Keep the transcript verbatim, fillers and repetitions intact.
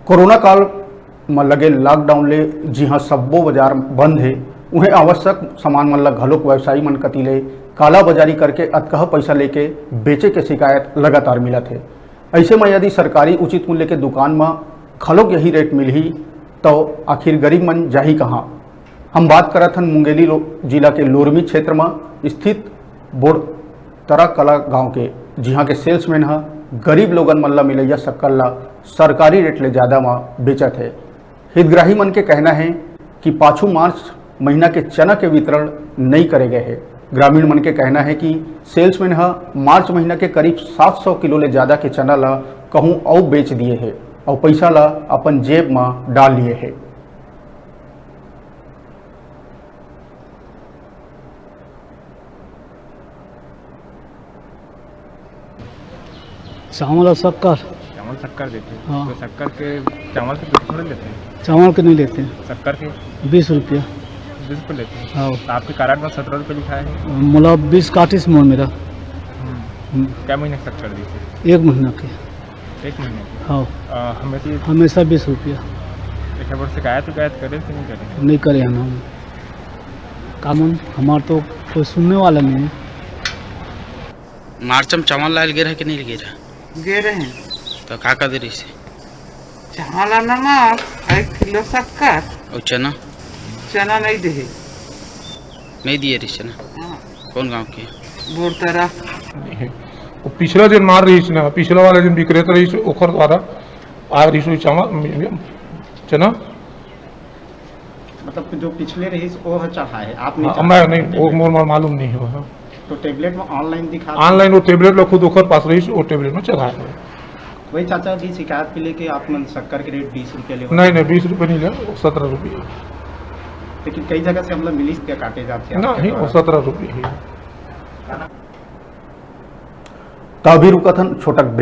Corona काल म लगे लॉकडाउन ले जिहां सब्बो बाजार बंद हे, उहें आवश्यक सामान मन ल घलोक व्यवसायी मन कति ले कालाबाजारी करके अतकह पइसा लेके बेचे के शिकायत लगातार मिलत हे। अइसे म यदि सरकारी उचित मूल्य के दुकान म घलोक यही रेट मिलही, त आखिर गरीब मन जाही कहां? हम बात करत हन मुंगेली लो-, जिला के लोरमी क्षेत्र म स्थित बोड़तरा कला गांव के, जिहां के सेल्समैन ह गरीब लोगन मन ल मिलइया शक्कर ल सरकारी रेट ले जादा म बेचत हे। हितग्राही मन के कहना हे कि पाछू मार्च महीना के चना के वितरण नइ करे गए हे। ग्रामीण मन के कहना हे कि सेल्समैन ह मार्च महीना के करीब सात सौ किलो ले जादा के चना ल कहूं अउ बेच दिए हे अउ पइसा ल अपन जेब म डाल लिए हे। चावल और शक्कर। चावल शक्कर देते हैं। हाँ। तो शक्कर के, चावल के पैसे थोड़े लेते हैं। चावल के नहीं लेते हैं। शक्कर के? बीस रुपया। बीस रुपये लेते हैं। हाँ। तो आपके कार्ड में सत्रह रुपये लिखा है। मोला बीस काटिस मोर मेरा। हम्म। हम्म। क्या महीने की शक्कर दी थी? एक महीना के। एक महीने की? हाँ। अ, हमेशा ये हमेशा बीस रुपया। एक बार शिकायत विकायत करे कि नहीं करे? नहीं करे हैं हम। कामन हमार तो कोई सुनने वाला नहीं है। मार्च में चावल लायल गे रहे कि नहीं गे रहे? गे रहे। तो का का दे रही से? चावल आ नमक, एक किलो शक्कर। और चना? चना नहीं दे। नहीं दिए रही चना? हाँ। कौन गांव के? बोरतरा। वो पिछला जन मार रही ना, पिछला वाला जन विक्रेता रही, ओखर द्वारा आ रही चावल, चना। मतलब कि जो पिछले रहीस, वो ह चढ़ाए हे, आप नहीं हाँ, चढ़ाए? मैं नहीं, वो मोर, मोर मालूम नहीं हुआ। तो टेबलेट में ऑनलाइन दिखा ऑनलाइन वो टेबलेट ला खुद ओकर पास रहीस, वो टेबलेट में चढ़ाए हे। वही चाचा जी शिकायत के लेके आप मन शक्कर के रेट बीस रुपया ले नहीं, नहीं, बीस रुपये नहीं ले, वो सत्रह रुपये। लेकिन कई जगह से हमला मिलिस क्या काटे जात हे ना, आपके नहीं, वो द्वारा? सत्रह रुपये ही। त अभी रुकत हन छोटक